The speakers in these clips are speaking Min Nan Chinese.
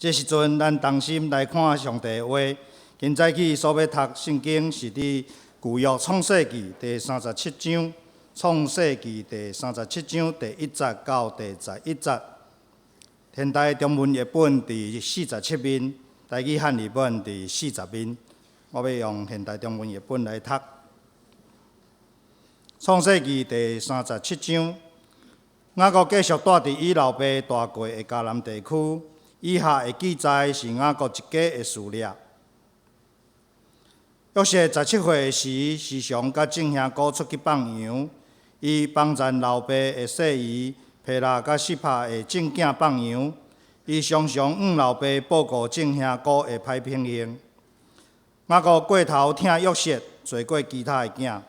這時陣，咱同心來看上帝的話。今早起所欲讀聖經是佇舊約創世記第三十七章，創世記第三十七章第一節到第十一節。現代中文譯本佇四十七面，台語漢譯本佇四十面。我欲用現代中文譯本來讀。創世記第三十七章，雅各繼續蹛佇伊老爸蹛過的迦南地區。以下的記載是雅各一家的事例。約瑟十七歲時，時常佮眾兄哥出去放羊。伊幫贊老爸的細姨毗拉佮悉帕的眾囝放羊。伊常常向老爸報告眾兄哥的歹品行。雅各過頭疼約瑟，濟過其他的囝，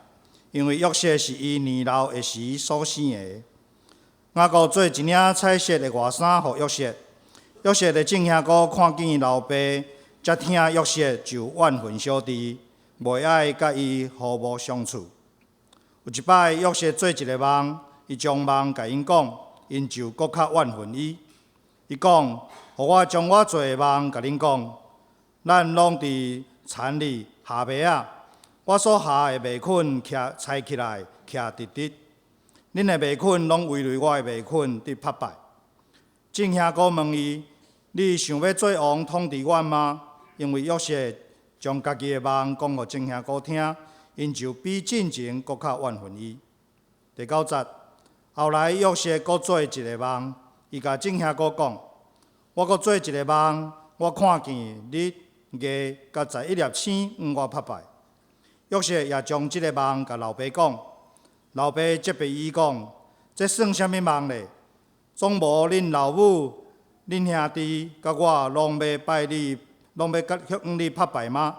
因為約瑟是伊年老的時所生的。雅各做一領彩色的外衫予約瑟。約瑟的眾兄哥看見老爸遮疼約瑟，就怨恨小弟，袂愛佮伊和睦相處。有一擺，約瑟做一个夢，伊將夢共𪜶講，𪜶就閣較怨恨伊。伊講：予我將我做的夢共恁講，咱攏佇田裡下麥仔，我所下的麥捆徛裁起來，徛直直。恁的麥捆攏圍圍我的麥捆佇拍拜。眾兄哥問伊：你想欲做王統治阮嗎？因為約瑟將家己的夢講予眾兄哥聽，𪜶就比進前閣較怨恨伊。第九節，後來約瑟閣做一個夢，伊共眾兄哥講：我閣做一個夢，我看見日、月佮十一粒星向我拍拜。約瑟也將這個夢共老爸講，老爸責備伊講：這算啥物夢咧？總無恁老母、恁兄弟佮我攏欲拜你，攏欲佮向你拍拜嗎？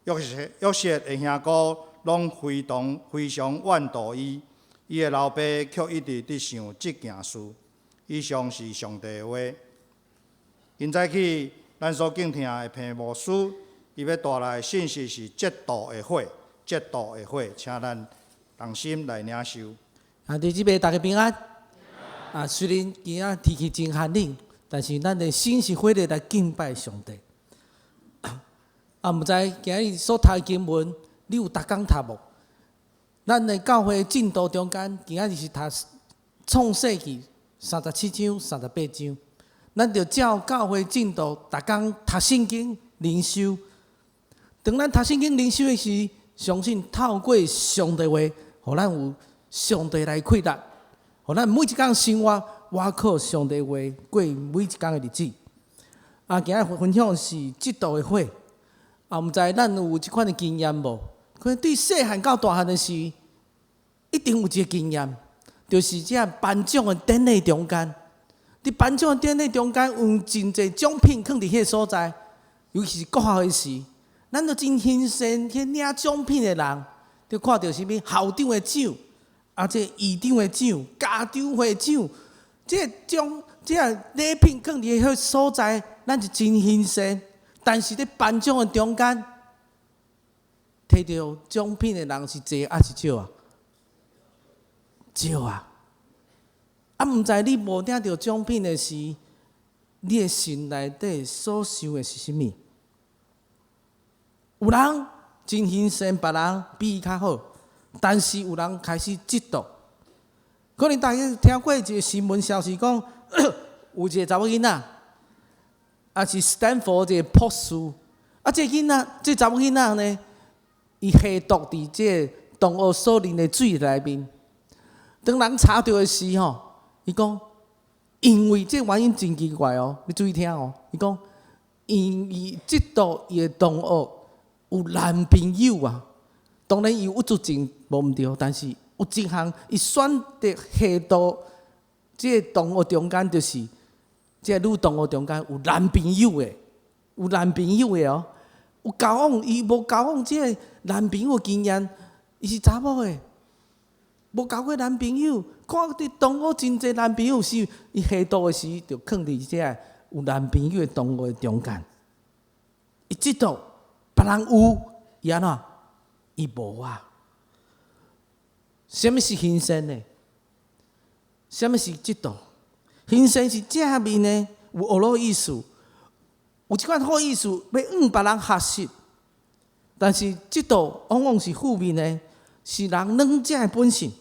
約瑟約瑟的兄哥攏非常非常怨妒伊，伊的老爸卻一直佇想這件事。以上是上帝的話。今早起，咱所敬聽的彭牧師，伊欲帶來的信息是嫉妒的火，嫉妒的火，請咱同心來領受。啊，弟兄姊妹大家平安。啊，雖然今仔天氣真寒冷，但是咱的心是火熱來敬拜上帝。啊，毋知今日所讀的經文，你有逐工讀無？咱的教會進度中間，今仔日是讀創世記三十七章、三十八章。咱著照教會進度，逐工讀聖經、靈修。當咱讀聖經、靈修的時，相信透過上帝話，予咱有上帝來氣力，予咱每一工生活，倚靠上帝話過每一工的日子。啊，今日分享是嫉妒的火。啊，毋知咱有這款的經驗無？可能對細漢到大漢的時，一定有一個經驗，就是這頒獎的典禮中間，佇頒獎的典禮中間有真濟獎品囥佇彼個所在，尤其是國校的時，咱都真欣羨彼領獎品的人，就看著啥物校長的獎，啊，這院長的獎、家長會獎，這獎這禮品囥佇彼個所在，咱就真欣羨。但是佇頒獎的中間，提著獎品的人是濟抑是少啊？少啊！啊，毋知你無領著獎品的時，你的心內底所想的是啥物？有人真欣羨別人比伊較好，但是有人開始嫉妒。可能大家聽過一個新聞消息，講有一個查某囡仔，也是斯坦福一個博士，啊，這個囡仔，這查某囡仔呢，伊下毒佇這個同學所啉的水內面。當人查著的時吼，伊講，因為這原因真奇怪哦，你注意聽哦。伊講，因為嫉妒伊的同學有男朋友啊，當然伊有鬱卒症無毋對，但是有一項伊選擇下毒，這個同學中間就是這個女同學中間有男朋友的，有男朋友的哦，有交往，伊無交往這個男朋友經驗，伊是查某的，無交過男朋友，看佇同學真濟男朋友時，伊下毒的時就囥佇這個有男朋友的同學的中間，伊嫉妒別人有，伊按怎？伊無啊？啥物是欣羨呢？啥物是嫉妒？欣羨是正面的，有學樂意思，有這款好意思欲向別人學習，但是嫉妒往往是負面的，是人軟弱的本性。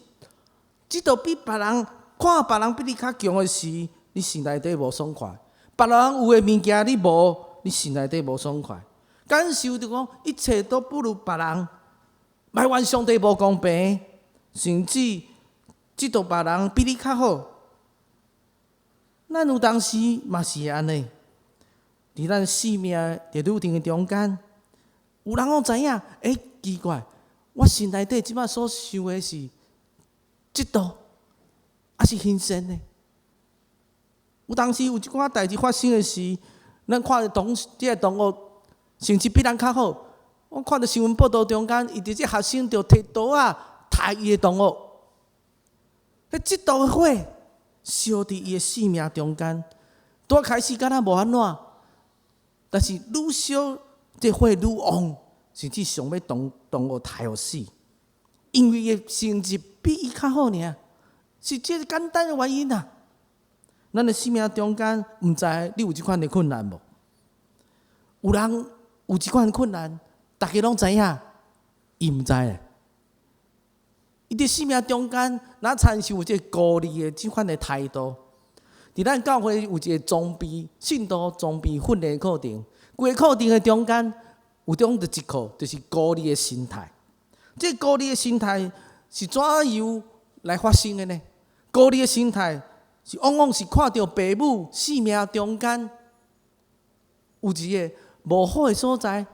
嫉妒比別人看別人比你較強的時，你心內底無爽快；別人有的物件你無，你心內底無爽快。感受著講一切都不如別人，埋怨上帝無公平，甚至嫉妒別人比你較好。咱有當時嘛是按呢，佇咱生命佇旅程的中間，有人攏知影，欸，奇怪，我心內底這擺所想的是嫉妒，抑是欣羨呢？有當時有一寡代誌發生的時，咱看著這个同學成績比咱較好，我看著新聞報道中間，伊佇這學生就提刀仔刣伊的同學，彼嫉妒的火燒佇伊的生命中間，拄開始敢若無按怎，但是愈燒這火愈旺，甚至想欲將同學刣予死，因為伊的成績比伊較好爾，是這個簡單的原因啊。咱的生命中間，毋知你有這款的困難無？有人有這款困難，逐家攏知影，伊毋知咧。伊佇生命中間，若親像有這個孤立的這款的態度。佇咱教會有一個裝備信徒裝備訓練課程，規个課程的中間有中著一課，就是孤立的心態。這個孤立的心態是怎樣來發生的呢？孤立的心態是往往是看著爸母生命中間有一個無好的所在。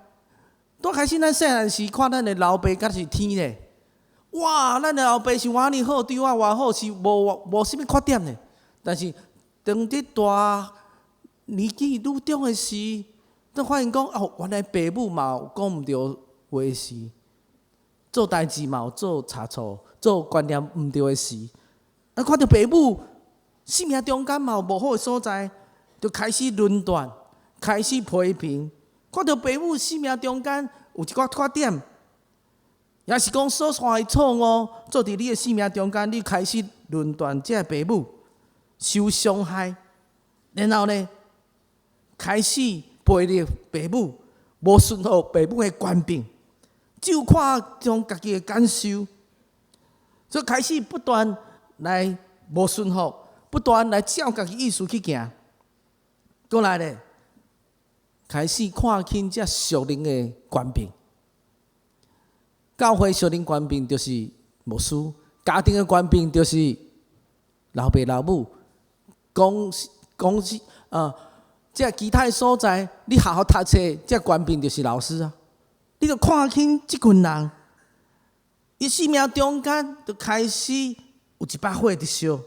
拄開始咱細漢時看咱的老爸敢是天咧，哇！咱的老爸是偌爾好，對我偌好，是無啥物缺點的。但是當你大年紀愈長的時，才發現講哦，原來爸母嘛有講毋對話時，做代誌嘛有做差錯，做觀念毋對的時，啊，看著爸母生命中間嘛有無好的所在，就開始論斷，開始批評。看著爸母生命中間有一寡缺點，抑是講所犯的錯誤，做佇你的生命中間，你開始論斷這个爸母受傷害，然後呢，開始背逆爸母，無順服爸母的權柄，只有看重家己的感受，所以開始不斷來無順服，不斷來照家己意思去行。過來咧，開始看輕這屬靈的權柄。教會屬靈權柄就是牧師，家庭的權柄就是老爸老母。公司公司啊，這其他的所在，你學校讀冊，這權柄就是老師啊。你著看輕這群人，伊生命中間就開始有一把火佇燒，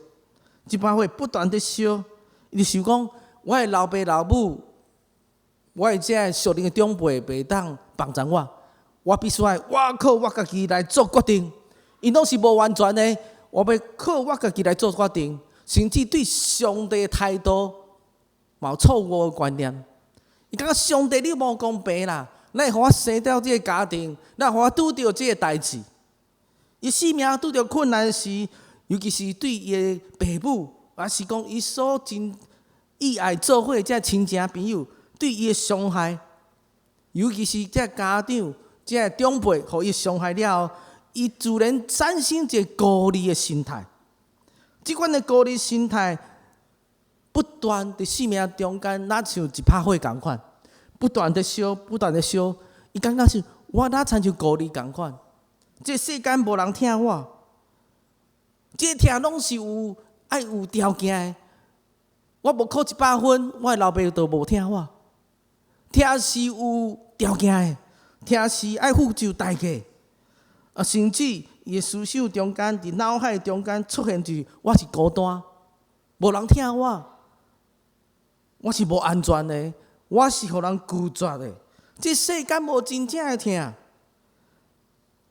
這把火不斷佇燒，伊就想講，我的老爸老母，我的這屬靈的長輩袂當幫助我，我必須愛我靠我家己來做決定。𪜶攏是無完全的，我欲靠我家己來做決定，甚至對上帝的態度嘛有錯誤的觀念。伊感覺上帝你無公平啦，哪會予我生佇這个家庭，哪會予我拄著這个代誌。伊生命拄著困難時，尤其是對伊的爸母，抑是講伊所真意愛做伙這親情朋友對伊的傷害，尤其是這家長、這長輩予伊傷害了後，伊自然產生一个孤立的心態。這款的孤立心態不斷佇生命中間，若像一把火仝款，不斷佇燒，不斷佇燒。伊感覺是我若親像孤兒仝款，這世間無人疼我，這疼攏是有愛有條件的。我無考100分，我的老爸就無疼我。疼是有條件的，疼是愛付出代價。啊，甚至伊的思想中間，佇腦海中間出現就是我是孤單，無人疼我，我是無安全的，我是予人拒絕的。這世間無真正的疼，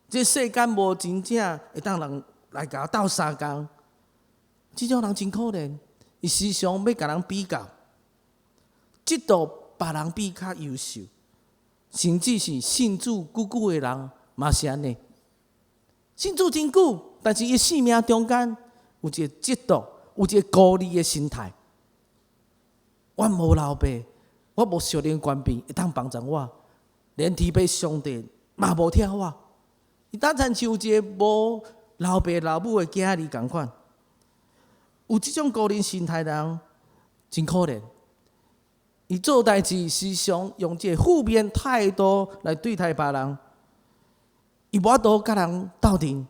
這世間無真正會當人來共我鬥相共。這種人真可憐，伊時常欲共人比較，嫉妒別人比較優秀，甚至是信主久久的人嘛是按呢。信主真久，但是伊生命中間有一个嫉妒，有一个孤立的心態。我無老爸，我無屬靈權柄會當幫助我，連天父上帝嘛無疼我。伊敢親像一个無老爸老母的囝兒仝款。有這種孤兒心態的人真可憐。伊做代誌時常用這个負面態度來對待別人，伊無法度佮人鬥陣，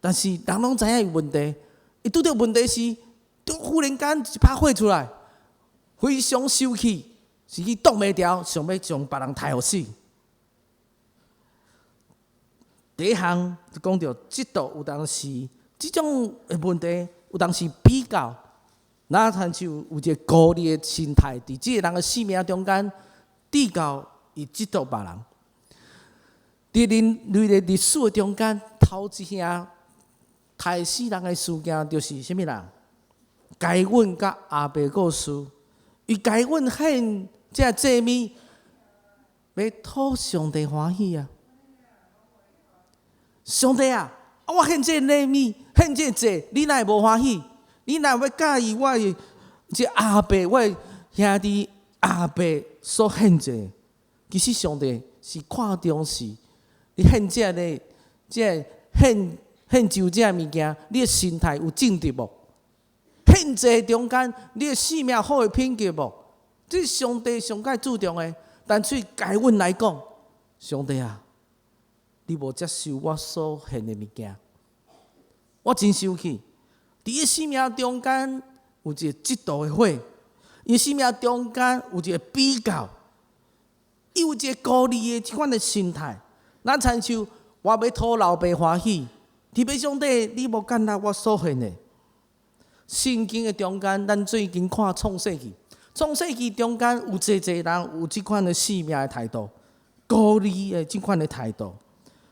但是人攏知影伊問題。伊拄著問題時，就忽然間一拍火出來，非常生氣，是去擋袂牢，想欲將別人刣予死。第一項就講著嫉妒，有當時這種的問題，有當時比較，若親像有一個孤兒的心態，佇這个人的生命中間，比較伊嫉妒別人。佇人類的歷史的中間，頭一項刣死人的事件，就是啥物人？該隱佮亞伯故事，伊該隱獻這祭物，欲討上帝歡喜啊！上帝啊，我獻這禮物，獻這祭，你哪會無歡喜？你若欲佮意我的這亞伯，我的兄弟亞伯所獻祭？其實上帝是看重是你獻這个，這獻獻酒這物件，你的心態有正直無？獻祭中間，你的生命好的品格無？這是上帝上蓋注重的。但對該隱來講，上帝啊，你無接受我所獻的物件，我真生氣。佇伊生命中間有一個嫉妒的火，伊生命中間有一個比較，伊有一個孤兒的這款的心態。咱親像我欲討老爸歡喜，天父上帝，你無接納我所獻的。聖經的中間，咱最近看創世記，創世記中間有濟濟人有這款的生命的態度，孤兒的這款的態度。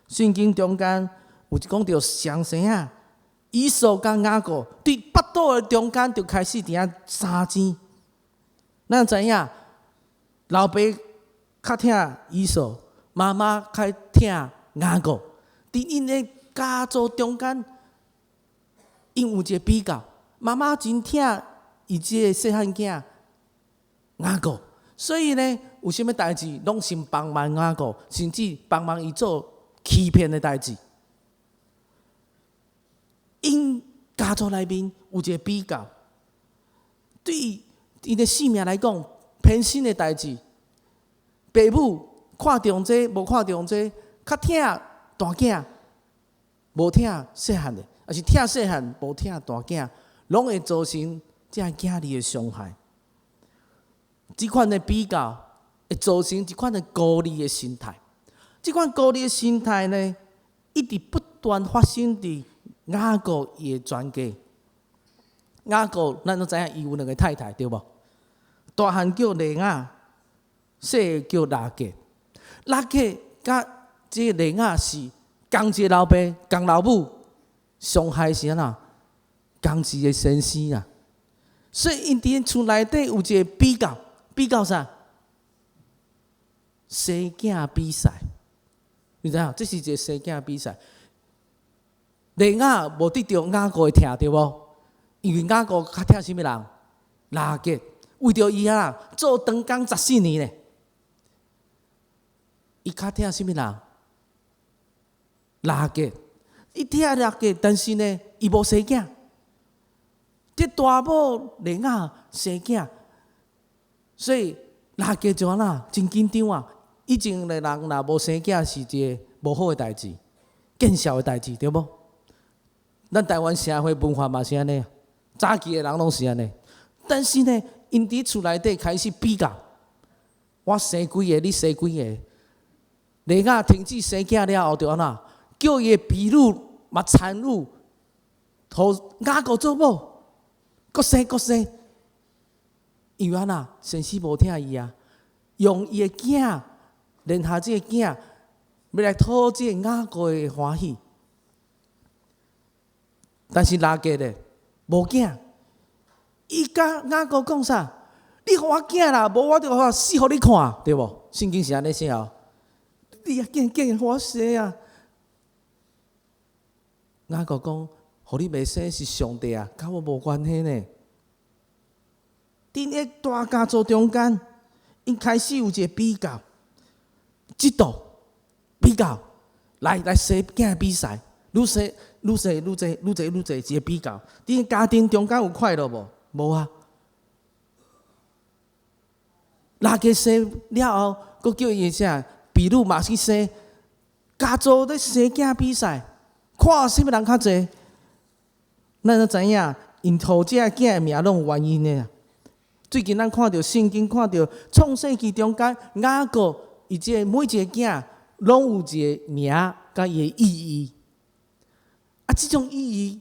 聖經中間有講著雙生仔，以掃佮雅各佇腹肚的中間就開始佇遐相爭。咱知影，老爸較疼以掃，媽媽較疼雅各。佇𪜶的家族中間，𪜶有一個比較，媽媽真疼伊這个細漢囝雅各，所以呢，有啥物代誌攏先幫忙雅各，甚至幫忙伊做欺騙的代誌。𪜶家族內面有一個比較，對𪜶的性命來講，偏心的代誌，爸母看重這個，無看重這個，較疼大囝，無疼細漢的，抑是疼細漢，無疼大囝，攏會造成這囝兒的傷害。這款的比較會造成這款的孤兒的心態。這款孤兒的心態呢，一直不斷發生佇雅各伊的全家。雅各，咱攏知影伊有兩个太太，對無？大漢叫利亞，細个叫拉結。拉結佮這个利亞是仝一个老爸，仝老母，傷害是按怎？仝一个先生啊！所以𪜶佇𪜶厝內底有一個比較，比較啥？生囝比賽，你知影？這是一個生囝比賽。利亞無得著雅各的疼，對無？因為雅各較疼啥物人？拉結，為著伊啊，做長工14年呢。伊較疼啥物人？拉結，伊疼拉結，但是呢，伊無生囝。這大某利亞生囝，所以拉結就按怎真緊張啊！以前的人若無生囝是一个無好的代誌，見笑的代誌，對無？咱台灣社會文化嘛是按呢，早期的人攏是按呢。但是呢，𪜶佇厝內底開始比較，我生幾个，你生幾个？利亞停止生囝了後，就按怎？叫伊的婢女嘛參與，予雅各做某，閣生閣生。因為按怎？先生無疼伊啊，用伊的囝，連下這个囝，欲來討這个雅各的歡喜。但是拉結咧，無囝，伊佮雅各講啥？你予我囝啦，無我就予我死予你看，對無？聖經是按呢寫哦。你也緊緊予我生啊！雅各講，予你袂生是上帝啊，佮我無關係呢。佇个大家族中間， 𪜶開始有一個比較，嫉妒比較，來來生囝比賽，愈生愈生愈濟愈濟愈濟一個比較。佇家庭中間有快樂無？無啊。拉結生了後，閣叫伊啥？比呂嘛去生，家族咧生囝比賽，看啥物人較濟。咱都知影，𪜶予這个囝的名攏有原因的啊。最近咱看著聖經，看著創世記中間雅各，伊這個每一个囝攏有一個名佮伊的意義。啊，這種意義，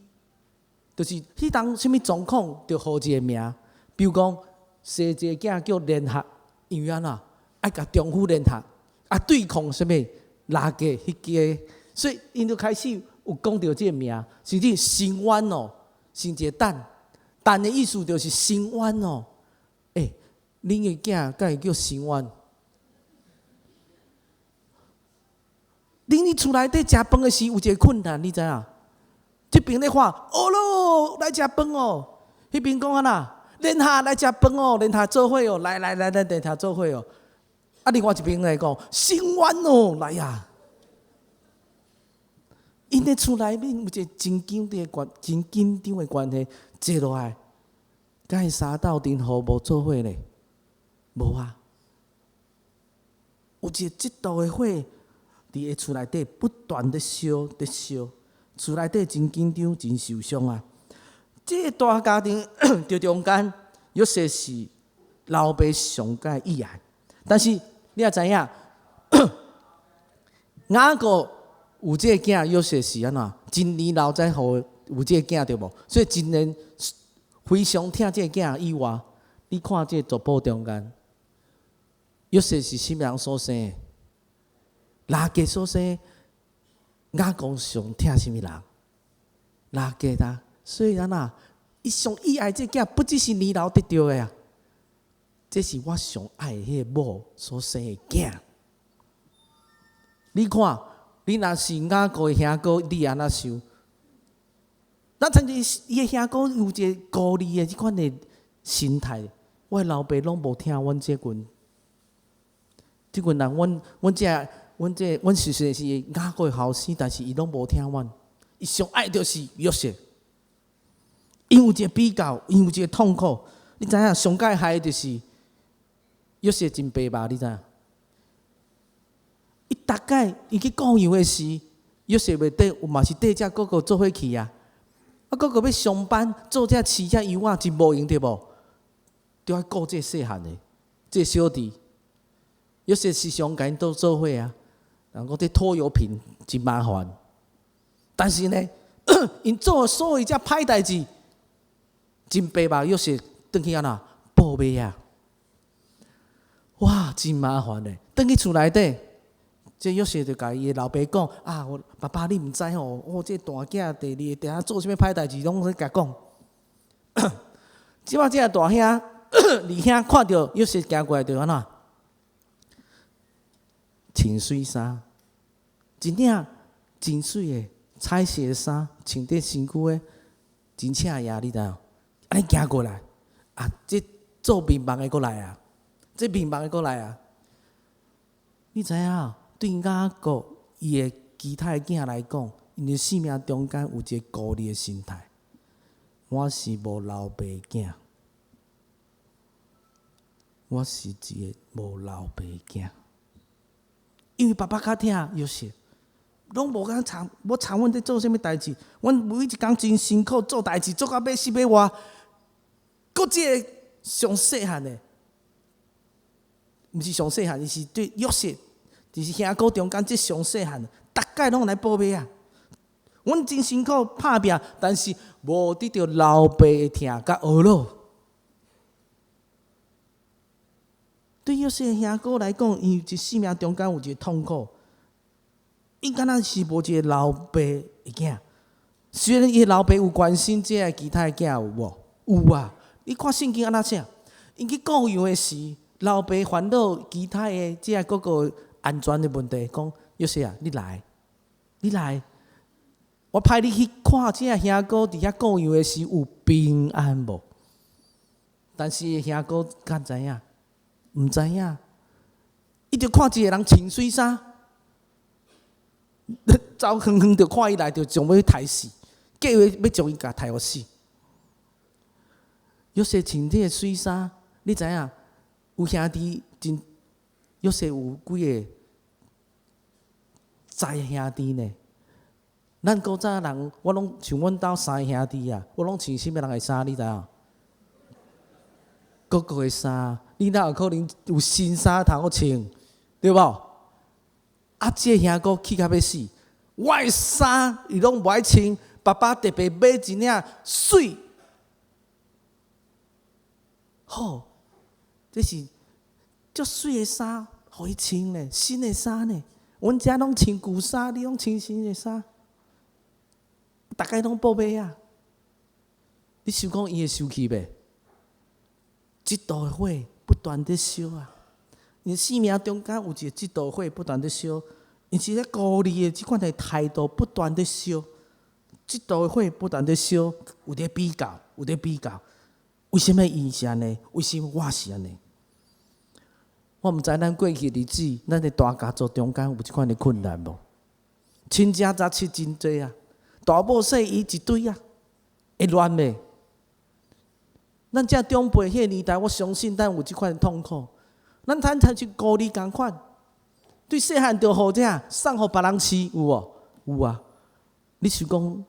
就是彼當啥物狀況，就予一個名。比如講，生一個囝叫聯合，因為按怎愛共丈夫聯合，啊對抗啥物拉結彼個，所以𪜶就開始有講著這個名，甚至深淵哦，生一個但，但的意思就是深淵哦。欸，恁的囝敢會叫深淵？恁佇厝內底食飯的時有一個困難，你知影？這邊咧喊哦囉來食飯哦，彼邊講按怎？聯合來食飯哦，聯合做伙哦，來來來來聯合做伙哦。啊，另外一邊來講深淵哦，來啊！𪜶佇厝內面有一個真緊張的關，真緊張的關係，坐落來。敢會相鬥陣和睦做伙咧？無啊！有一個嫉妒的火，佇伊厝內底不斷咧燒，咧燒，厝內底真緊張，真受傷啊！這個大家庭佇中間，約瑟是老爸上蓋意愛，但是你也知影，雅各有這個囝，約瑟是按怎？真年老才予有這個囝對無？所以真年非常疼這個囝以外，你看這個族譜中間，約瑟是啥物人所生的？拉結所生，雅各上疼啥物人？拉結啦，所以按怎？伊上意愛這個囝，不只是年老得著的啊，這是我上愛的彼個某所生的囝。你看，你若是雅各的兄哥，你按怎想？咱親像伊的兄哥有一個孤立的這款的心態，我的老爸攏無疼阮這群，這群人，阮阮這阮這阮雖然是雅各的後生，但是伊攏無疼阮。伊上愛就是約瑟，𪜶有一個比較，𪜶有一個痛苦。你知影上蓋害的就是約瑟真白目，你知影？伊逐擺伊去顧羊的時，約瑟袂綴，有嘛是綴這哥哥做伙去啊。啊，哥哥欲上班做這飼這羊仔真無閒對無？著愛顧這細漢的，這小弟。約瑟時常共𪜶都做伙啊。人講這拖油瓶真麻煩，但是呢，𪜶做所有這歹代誌，真白目。約瑟轉去按怎報備啊？哇，真麻煩嘞！轉去厝內底。這約瑟就共伊的老爸講：啊，我爸爸你毋知吼，我這大囝第二個佇遐做啥物歹代誌，攏咧共講。這擺這个大兄、二兄看著約瑟行過來，就按怎？穿媠衫，一領真媠的彩色的衫，穿佇身軀的真刺眼，你知無？按呢行過來，啊，這做面目的閣來啊，這面目的閣來啊，你知影？對雅各伊的其他的囝來講，𪜶的生命中間有一個孤立的心態。我是無老爸囝，我是一個無老爸囝。因為爸爸較疼約瑟，攏無敢參，無參阮佇做啥物代誌。阮每一工真辛苦做代誌，做到欲死欲活。閣這個上細漢的，毋是上細漢，伊是對約瑟。就是兄哥中間這上細漢，逐擺攏來報備啊！阮真辛苦拍拚，但是無得著老爸的疼佮呵咾。對約瑟兄哥來講，伊一生命中間有一個痛苦，伊敢若是無一個老爸的囝。雖然伊的老爸有關心這个其他的囝有無？有啊！你看聖經按怎寫？𪜶去顧羊的時，老爸煩惱其他的這个哥哥安全的問題，講約瑟啊，你來，你來，我派你去看這兄哥佇遐顧羊的時有平安無？但是兄哥敢知影？毋知影。伊就看一个人穿媠衫，走遠遠就看伊來，就想欲刣死，計劃欲將伊共刣予死。約瑟穿這个媠衫，你知影？有兄弟真，約瑟有幾个在兄弟呢？咱古早人，我攏像阮兜三个兄弟啊，我攏穿啥物人的衫，你知影？哥哥的衫，你哪有可能有新衫通好穿？對無？啊，這个兄哥氣甲欲死，我的衫伊攏無愛穿，爸爸特別買一領媠。好，這是足媠的衫，予伊穿咧，新的衫呢。阮遮攏穿舊衫，你攏穿新的衫，逐家攏報買啊！你想講伊會生氣袂？嫉妒的火不斷佇燒啊！𪜶生命中間有一個嫉妒火不斷佇燒，𪜶是咧孤立的這款的態度不斷佇燒，嫉妒的火不斷佇燒，有佇比較，有佇比較。為啥物伊是按呢？為啥物我是按呢？我毋知咱過去日子，咱的大家族中間有這款的困難無？親戚雜戚真濟啊，大某細姨一堆啊，會亂袂？咱這長輩彼个年代，我相信咱有這款的痛苦。咱坦坦是孤兒仝款，對細漢就予這送予別人飼，有無？有啊。你想講，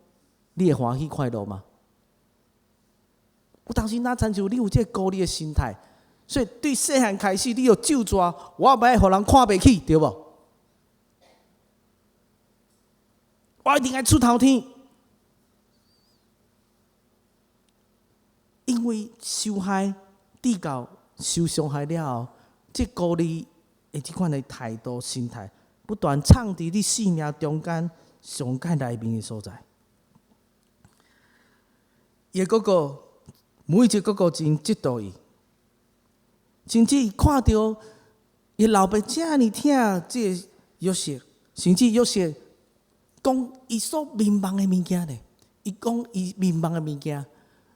你會歡喜快樂嗎？有當時若親像你有這個孤兒的心態，所以對細漢開始，你就咒住，我欲予人看袂起，對無？我一定愛出頭天，因為受害、得到受傷害了後，這孤兒的這款的態度、心態，不斷藏佇你生命中間上蓋內面的所在。伊的哥哥。每一個哥哥真嫉妒伊，甚至伊看著伊老爸遮爾疼這个約瑟，甚至約瑟講伊所迷茫的物件呢，伊講伊迷茫的物件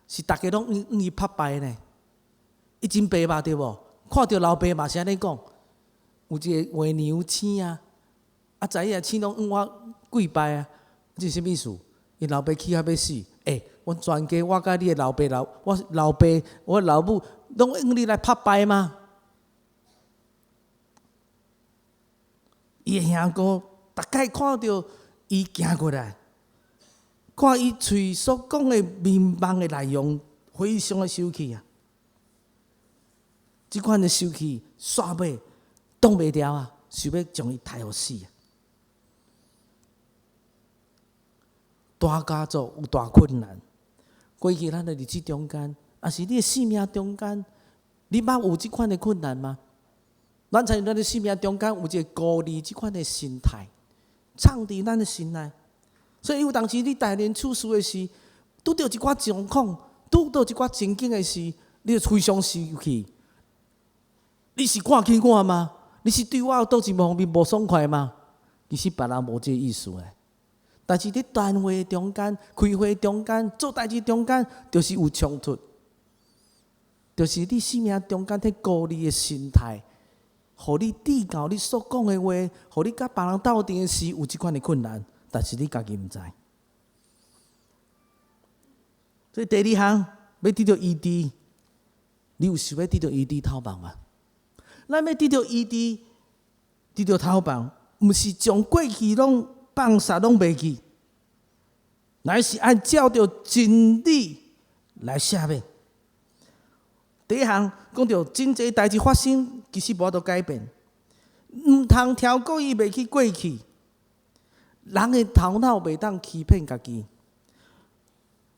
是逐家攏向伊拍敗呢，伊真白目對無？看著老爸嘛是按呢講，有一个月娘星啊，啊知影星攏向我跪拜啊，這是啥物意思？𪜶老爸氣甲欲死，欸，阮全家我佮你的老爸老，我老爸我老母攏向你來拍敗嗎？伊的兄哥逐擺看著伊行過來，看伊喙所講的眠夢的內容，非常的生氣啊！這款的生氣，煞尾擋袂牢啊，想欲將伊刣予死啊！大家族有大困難，過去咱的日子中間，抑是你的生命中間，你捌有這款的困難嗎？咱親像咱的生命中間有一個孤兒這款的心態，藏佇咱的心內。所以有當時你待人處事的時，拄著一寡狀況，拄著一寡情景的時，你就非常生氣。你是看輕我嗎？你是對我有佗一方面無爽快嗎？其實別人無這个意思的。但是佇單位中間、開會中間、做代誌中間，就是有衝突，就是你生命中間彼孤兒的心態，予你知到你所講的話，予你佮別人鬥陣的時有這款的困難，但是你家己毋知。所以第二項欲得著醫治，你有想欲得著醫治透放嗎？咱欲得著醫治，得著透放，毋是將過去攏放捒攏袂記，乃是按照著真理來赦免。第一項講著真濟代誌發生，其實無法度改變，毋通超過伊袂去過去。人的頭腦袂當欺騙家己。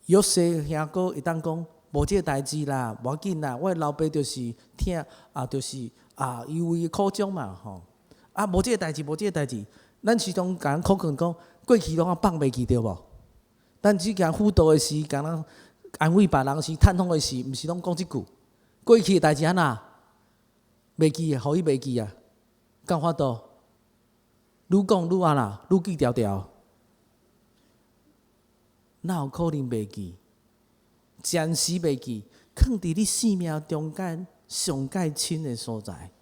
約瑟兄哥會當講無這个代誌啦，無要緊啦，我的老爸就是疼啊，就是啊，伊有伊的苦衷嘛吼。啊，無這个代誌，無這个代誌。咱時常共人口講講，過去攏啊放袂記對無？咱只共輔導的時，共人安慰別人時，探訪的時，毋是攏講這句？過去的代誌按怎？袂記啊，予伊袂記啊，敢有法度？愈講愈按怎？愈記牢牢。哪有可能袂記？暫時袂記，囥佇你生命中間上蓋親的所在。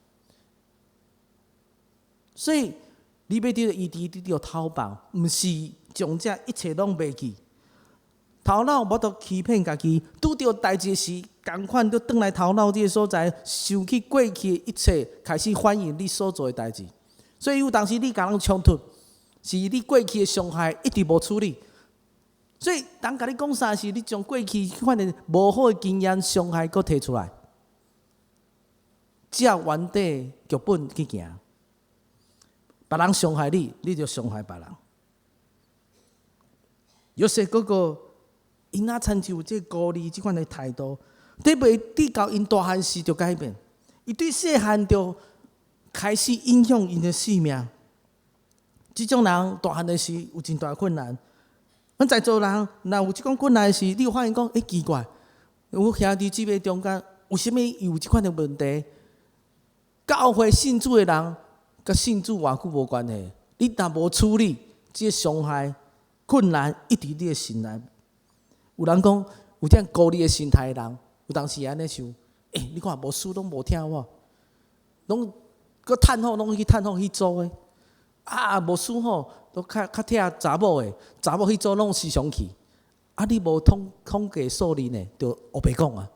所以你欲得著醫治，得著偷放，毋是將這一切攏袂記。頭腦無法度欺騙家己，拄著代誌時，仝款閣轉來頭腦這个所在，想起過去的一切，開始反映你所做的代誌。所以有當時你共人衝突，是你過去的傷害一直無處理。所以人共你講啥時，你將過去彼款的無好的經驗傷害閣提出來，照原底劇本去行。別人傷害你，你就傷害別人。約瑟哥哥，伊若親像這個孤兒這款的態度，對袂對到𪜶大漢時就改變，伊對細漢就開始影響𪜶的性命。這種人大漢的時有真大困難。阮在座人若有這種困難時，你有發現講，欸，奇怪，阮兄弟姊妹中間為啥物有這款的問題？教會信主的人，佮信主偌久無關係，你若無處理這个傷害困難，一直佇你的心內。有人講有這樣孤兒的心態的人，有當時會按呢想，欸，你看牧師攏無疼我，攏閣趁好攏去趁好彼組的，啊，牧師吼都較較疼查某的，查某彼組攏時常去，啊，你無統統計數字呢，就烏白講啊。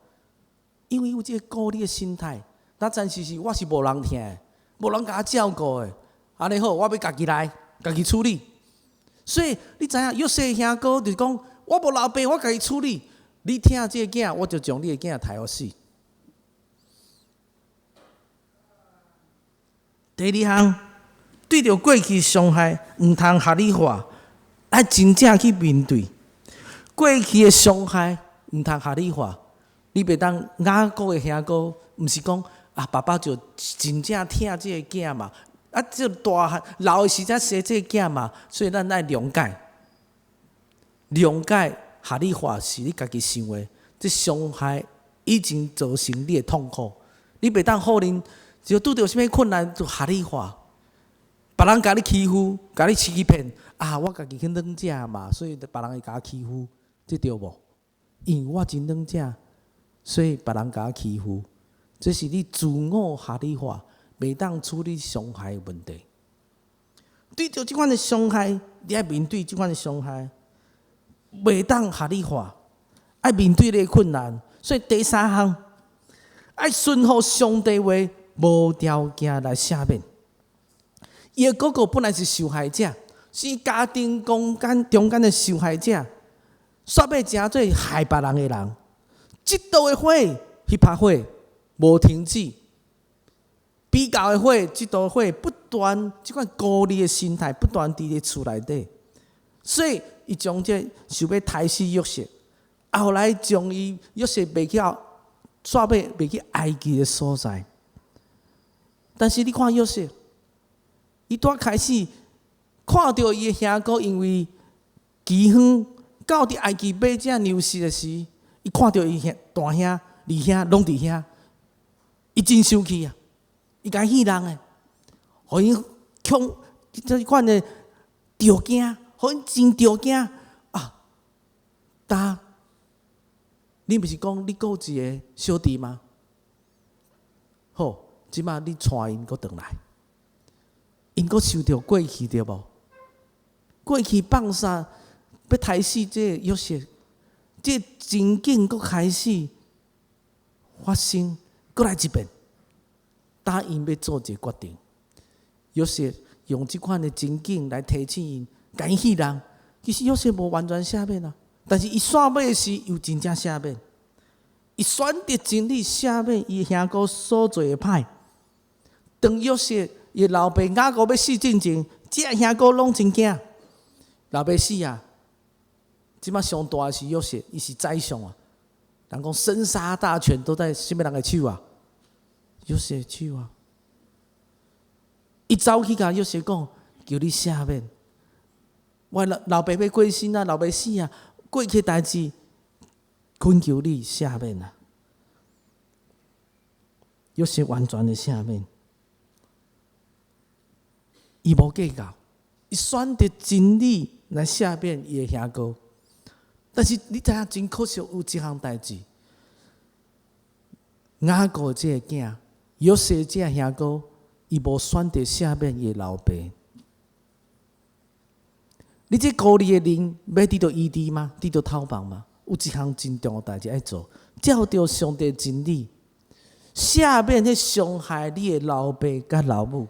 因為有這个孤兒的心態，那暫時是我是無人疼的，無人共我照顧的，按呢好，我欲家己來，家己處理。所以你知影，約瑟兄哥就是講，我無老爸，我家己處理。你疼這个囝，我就將你的囝刣予死。第二項，對著過去傷害，毋通合理化，愛真正去面對過去的傷害，毋通合理化。你袂當雅各的兄哥，毋是講啊，爸爸就真正疼這个囝嘛，啊，這大漢老的時才生這个囝嘛，所以咱愛諒解，諒解合理化是你家己想的，這傷害已經造成你的痛苦，你袂當否認，只要拄著啥物困難就合理化，別人共你欺負，共你欺騙，啊，我家己去軟食嘛，所以別人會共我欺負，這對無？因為我真軟食，所以別人共我欺負，這是你自我合理化，袂當處理傷害的問題。對著這款的傷害，你愛面對這款的傷害，袂當合理化，愛面對你的困難。所以第三項，愛順服上帝話，無條件來赦免。伊的哥哥本來是受害者，是家庭中間中間的受害者，煞尾成做害別人的人。嫉妒的火，彼把火無停止；比較的火，嫉妒的火不斷，這款孤兒的心態不斷佇咧厝內底，所以伊將這想欲刣死約瑟，後來將伊約瑟賣去後，煞尾賣去埃及的所在。但是你看約瑟，伊拄開始看著伊的兄哥因為饑荒到佇埃及買這糧食的時，伊看著伊兄大兄、二兄攏佇遐，伊真生氣啊！伊共戲人的，予𪜶恐這款的著驚，予𪜶真著驚啊！但你毋是講你閣有一个小弟嗎？好，這擺你帶𪜶閣轉來，𪜶閣受著過去對無？過去放殺欲刣死這個約瑟，這個情景閣開始發生，閣來一遍。答應欲做一个決定，約瑟用這款的情景來提醒𪜶，共𪜶戲人。其實約瑟無完全赦免啊，但是伊煞尾時又真正赦免。伊選擇真理赦免伊兄哥所做的歹。當約瑟伊老爸雅各欲死進前，這兄哥攏真驚。老爸死啊！這擺上大的是約瑟，伊是宰相啊。人講生殺大權都在啥物人的手啊？約瑟的手啊！伊走去共約瑟講：求你赦免。我老老爸欲過身啊，老爸死啊，過去代誌，懇求你赦免啊！約瑟完全的赦免，伊無計較，伊選擇真理來赦免伊的兄哥。但是你知影真可惜，有一項代誌，雅各這个囝，約瑟這个兄哥，伊無選擇赦免伊的老爸。你這孤立的靈欲得著醫治嗎？得著透放嗎？有一項真重要代誌愛做，照著上帝真理，赦免彼傷害你的老爸佮老母，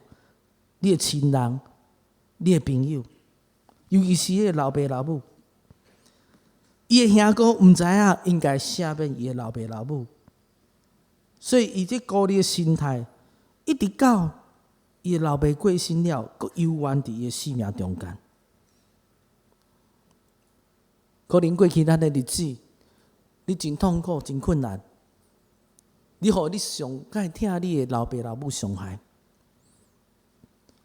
你的親人，你的朋友，尤其是彼个老爸老母。伊的兄哥毋知影應該赦免伊的老爸老母，所以伊這孤立的心態，一直到伊的老爸過身了，閣猶原佇伊的生命中間。可能過去咱的日子，你真痛苦、真困難，你予你上蓋疼你的老爸老母傷害，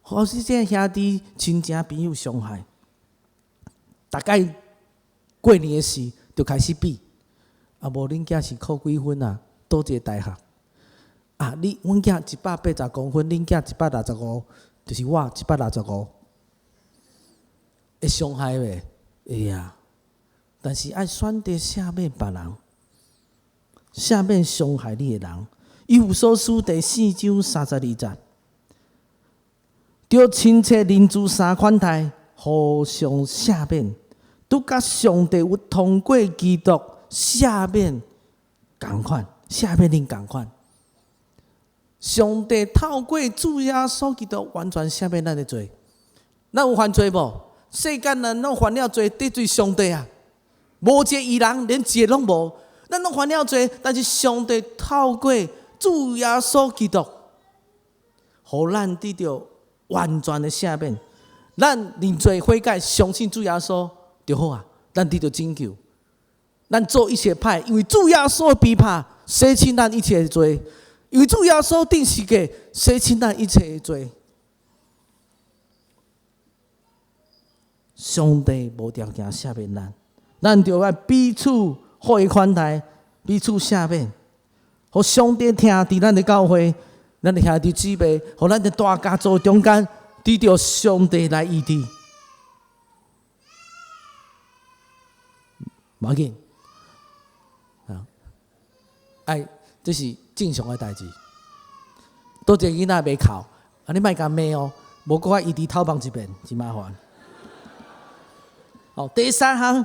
或是這兄弟親情朋友傷害，逐擺過年的時就開始比，啊無恁囝是考幾分啊？佗一個大學？啊，你阮囝180公分，恁囝165，就是我一百六十五，會傷害袂？會啊。但是愛選擇赦免別人，赦免傷害你的人。以弗所書第四章三十二節，著親切仁慈三款待，互相赦免，拄佮上帝有通過基督赦免仝款，赦免恁仝款。上帝透過主耶穌基督完全赦免咱的罪。咱有犯罪無？世間人攏犯了罪，得罪上帝啊！無一個義人，連一個攏無。咱攏犯了罪，但是上帝透過主耶穌基督，予咱得著完全的赦免。咱認罪悔改，相信主耶穌就好啊！咱得著拯救。咱做一切歹，因為主耶穌的鞭拍，洗清咱一切的罪；因為主耶穌釘十架，洗清咱一切的罪。上帝無條件赦免咱。咱著愛彼此予伊款待，彼此赦免，予上帝疼佇咱的教會，咱的兄弟姊妹，予咱的大家族中間，得著上帝來醫治。無要緊，啊，哎，這是正常的代誌。佗一個囡仔袂哭，啊，你莫共罵哦，無閣愛醫治透放一遍，真麻煩。哦，第三項。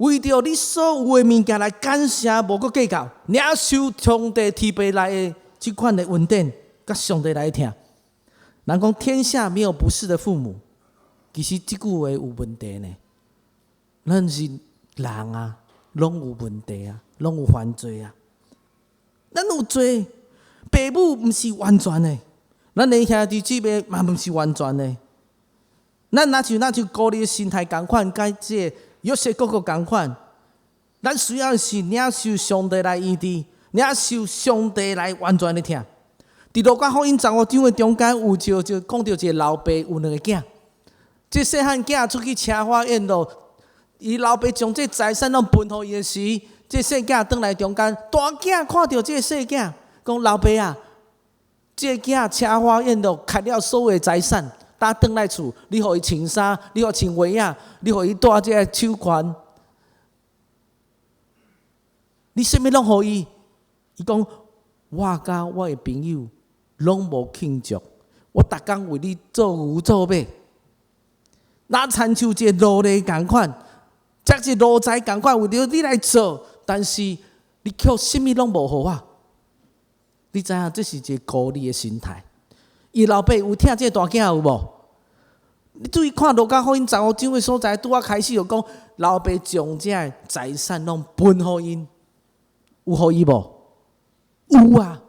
為著你所有的物件來感謝，無閣計較，領受上帝天父來的這款的恩典，佮上帝來疼。人講天下沒有不是的父母，其實這句話有問題呢。咱是人啊，攏有問題啊，攏有犯罪啊。咱有罪，爸母毋是完全的，咱的兄弟姊妹嘛毋是完全的。咱若像若像孤兒的心態仝款，佮這個約瑟哥哥仝款，咱需要是領受上帝來醫治，領受上帝來完全的疼。佇路加福音十五章的中間，有就就講著一個老爸有兩個囝，這細漢囝出去奢華宴樂，伊老爸將這財產攏分予伊的時，這細囝轉來中間，大囝看著這細囝，講老爸啊，這個囝奢華宴樂，開了所有的財產。搭轉來厝，你予伊穿衫，你予伊穿鞋仔，你予伊戴這個手環，你啥物攏予伊？伊講，我佮我的朋友攏無慶祝，我逐工為你做牛做馬，若親像一個奴隸仝款，這是奴才仝款，為著你來做，但是你卻啥物攏無予我。你知影這是一個孤立的心態。伊老爸有疼這個大囝有無？你注意看路加福音十五章的所在，拄仔開始就講，老爸將這个財產攏分予𪜶，有予伊無？有啊，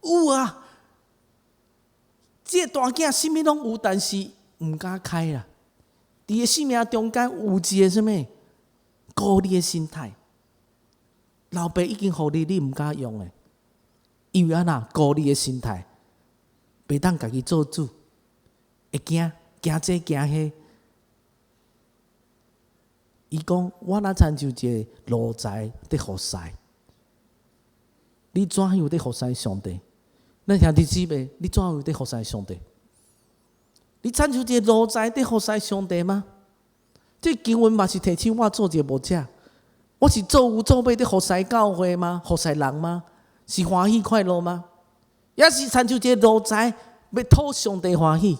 有啊。這個大囝啥物攏有，但是毋敢開啦。佇伊生命中間有一個啥物孤立的心態。老爸已經予你，你毋敢用的，因為按怎孤立的心態。袂當家己做主，會驚驚這驚彼。伊講我若親像一個奴才佇服侍，你怎樣佇服侍上帝？咱兄弟姊妹，你怎樣佇服侍上帝？你親像一個奴才佇服侍上帝嗎？這經文嘛是提醒我做一個牧者，我是做牛做馬佇服侍教會嗎？服侍人嗎？是歡喜快樂嗎？抑是親像一個奴才欲討上帝歡喜。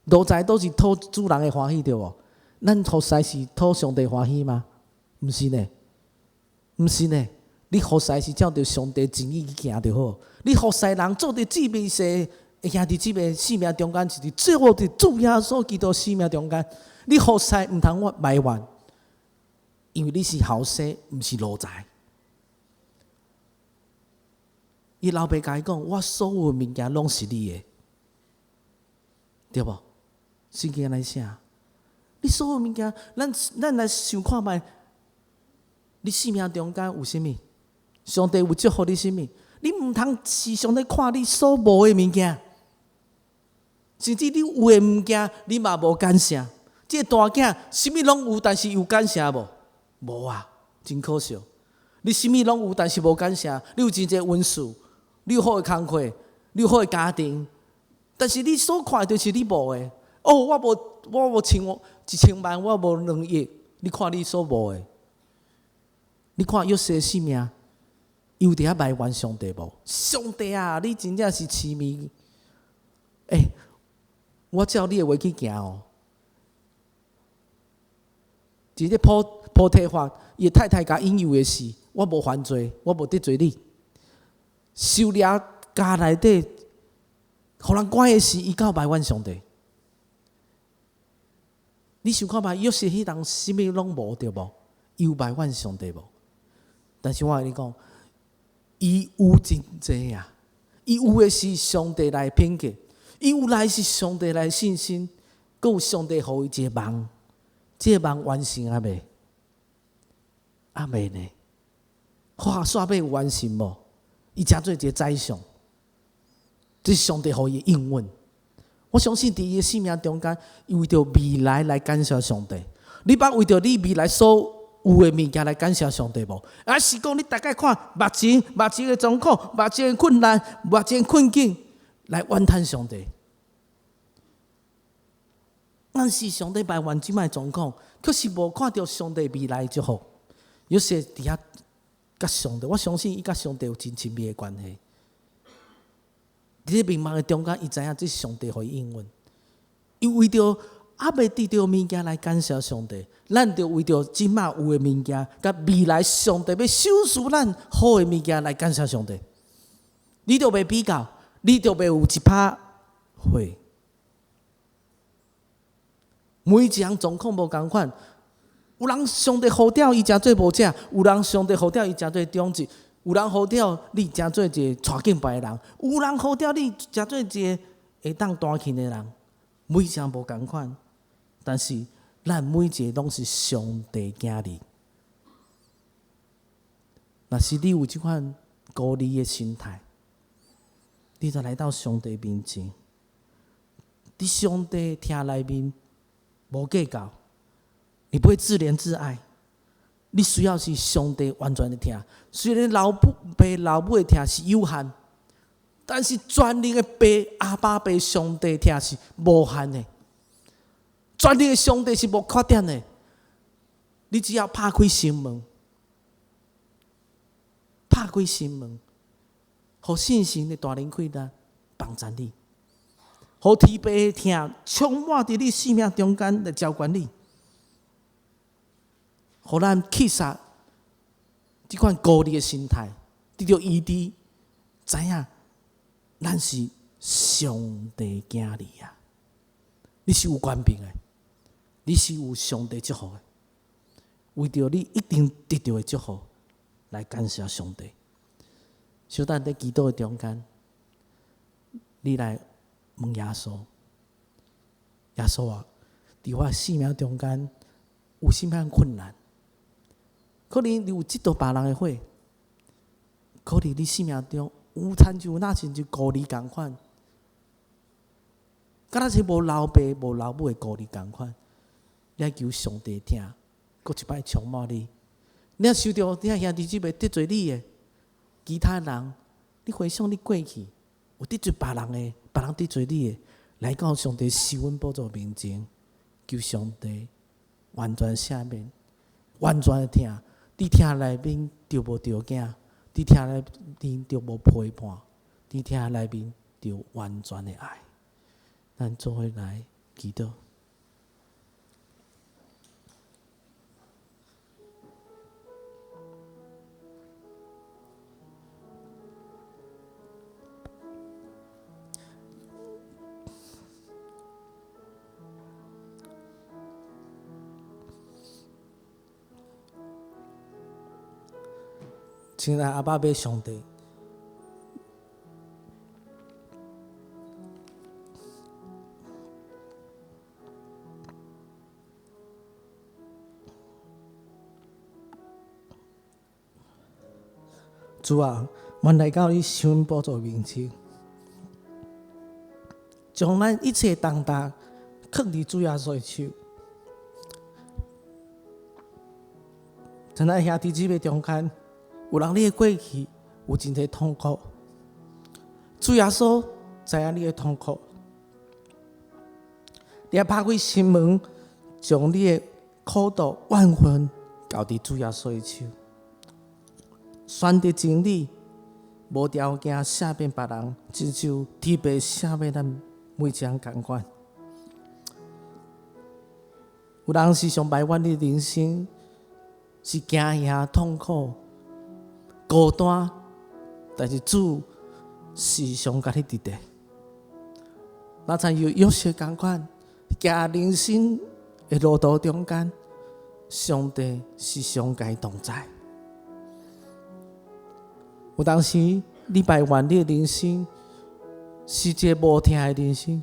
奴才都是討主人的歡喜，對無？咱服侍是討上帝歡喜嗎？毋是呢，毋是呢。你服侍是照著上帝旨意去行就好。你服侍人做佇姊妹世兄弟姊妹生命中間，是佇做佇主耶穌基督生命中間。你服侍毋通我埋怨，因為你是後生，毋是奴才。伊老爸共伊講：我所有的物件攏是你的，對無？聖經按呢寫，你所有物件，咱咱來想看覓，你生命中間有啥物？上帝有祝福你啥物？你毋通時常咧看你所無的物件，甚至你有的物件，你嘛無感謝。這個大囝啥物攏有，但是有感謝無？無啊，真可惜。你啥物攏有，但是無感謝。你有真濟恩賜，你有好的工課，你有好的家庭，但是你所看的就是你無的。哦，我無，我無千1000萬，我無2億。你看你所無的，你看約瑟生命，伊有佇遐埋怨上帝無？上帝啊，你真正是痴迷。欸，我照你的話去行哦。一個波波提乏，伊的太太共引誘的事，我無犯罪，我無得罪你。受掠監內底，予人關的時，伊敢有埋怨上帝。你想看覓？約瑟彼當啥物攏無對無？伊有埋怨上帝無？但是我共你講，伊有真濟啊！伊有的是上帝來的品格，伊有來是上帝來的信心，閣有上帝予伊一個夢，這個夢完成啊未？啊未呢？哇，煞尾有完成無？伊成做一個宰相，這是上帝予伊的應允。我相信佇伊的生命中間，伊為著未來來感謝上帝。你捌為著你未來所有的物件來感謝上帝無？還是講你大概看目前目前的狀況、目前的困難、目前的困境來怨嘆上帝？咱是上帝埋怨這擺狀況，卻是無看著上帝未來祝福。約瑟佇遐佮上帝，我相信伊佮上帝有真親密的關係。佇咧迷茫的中間，伊知影這是上帝予伊應允。伊為著猶未得著物件來感謝上帝，咱著為著這馬有的物件，佮未來上帝欲賞賜咱好的物件來感謝上帝。你著袂比較，你著袂有一拍火。每一項狀況無仝款，有人上帝呼召伊成做牧者，有人上帝呼召伊成做長執，有人呼召你成做一個帶敬拜的人，有人呼召你成做一個會當彈琴的人。每一項無仝款，但是咱每一個攏是上帝囝兒。若是你有這款孤兒的心態，你就來到上帝面前，佇上帝疼內面無計較，你不會自憐自愛。你需要是上帝完全的疼，雖然老母爸老母的疼是有限，但是全能的爸阿爸爸上帝疼是無限的。全能的上帝是無缺點的，你只要拍開心門，拍開心門，予聖神的大能氣力幫助你，予天父的疼充滿佇你生命中間來澆灌你，予咱去殺這款孤兒的心態，得著醫治，知影咱是上帝囝兒啊！你是有權柄的，你是有上帝祝福的，為著你一定得著的祝福，來感謝上帝。小等佇祈禱的中間，你來問耶穌：耶穌啊，佇我生命中間有啥物困難？可能你有嫉妒別人的火，可能你生命中有親像若親像孤兒仝款，敢若是無老爸無老母的孤兒仝款，你愛求上帝疼，閣一擺充滿你。你若受著你兄弟姊妹得罪你的，其他人，你回想你過去有得罪別人的，別人得罪你的，來到上帝施恩寶座面前，求上帝完全赦免，完全的疼。佇疼內面就無著驚，佇疼內面就無批判，佇疼內面著完全的愛。咱做伙來祈禱。親愛阿爸母上帝，主啊，阮來到你施恩寶座面前，將咱一切重擔囥佇主耶穌的手。親愛兄弟姊妹中間，有人你的過去有真濟痛苦，主耶穌知影你的痛苦，你愛拍開心門，將你的苦毒怨恨交佇主耶穌的手，選擇真理，無條件赦免別人，親像天父赦免咱每一人仝款。有人時常埋怨你人生是驚嚇痛苦、孤單，但是主時常佮你佇咧。若親像約瑟仝款，行人生的路途中間，上帝時常佮伊同在。有當時你埋怨你的人生是一个無疼的人生，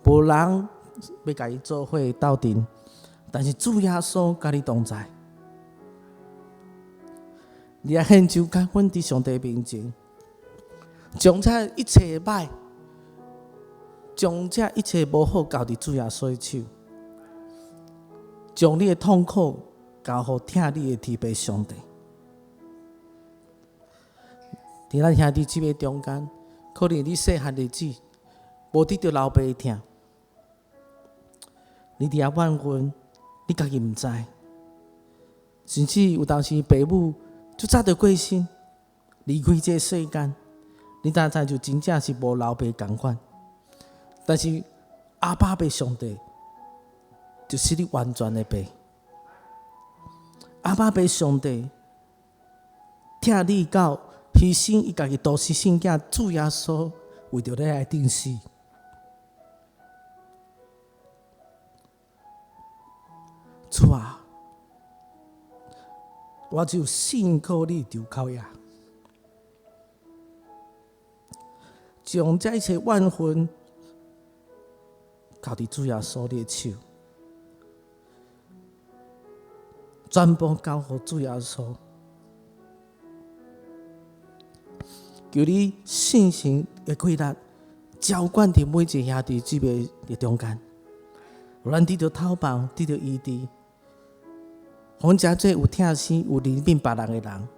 無人欲共伊做伙鬥陣，但是主耶穌佮你同在。你愛獻上感恩佇上帝面前，將這一切歹，將這一切無好交佇主耶穌的手，將你的痛苦交予疼你的天父上帝。佇咱兄弟姊妹中間，可能你細漢日子無得著老爸的疼，你佇遐怨恨，你家己毋知，甚至有當時爸母足早就過身，離開這个世間，你當知就真正是無老爸仝款。但是阿爸父上帝就是你完全的爸。阿爸父上帝疼你到犧牲伊家己獨生性囝主耶穌為著你來釘死。主啊，我只有信靠你就夠呀，將這一切怨恨交佇主耶穌你的手，全部交予主耶穌，求你聖神的氣力澆灌佇每一个兄弟姊妹的中間，予咱得著透放，得著醫治。予阮成做有疼心、有憐憫別人的人。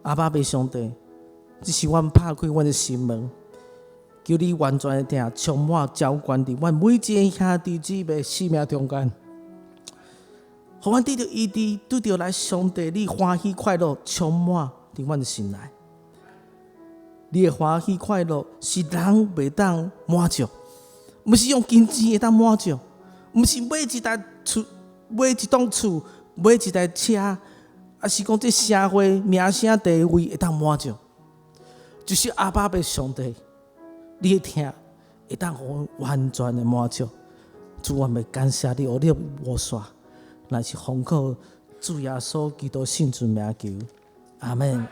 阿爸父上帝，這是阮拍開阮的心門，求你完全的疼充滿澆灌佇阮每一个兄弟姊妹生命中間，予阮得著醫治，得著來上帝你歡喜快樂充滿佇阮的心內。你的歡喜快樂是人袂當滿足，毋是用金錢會當滿足。毋是買一台厝、買一棟厝、買一台車，抑是講這社會名聲地位會當滿足，就是阿爸父上帝，你的疼會當予阮完全的滿足。主，我們感謝你，予你無煞，乃是奉靠主耶穌基督聖尊名求，阿們。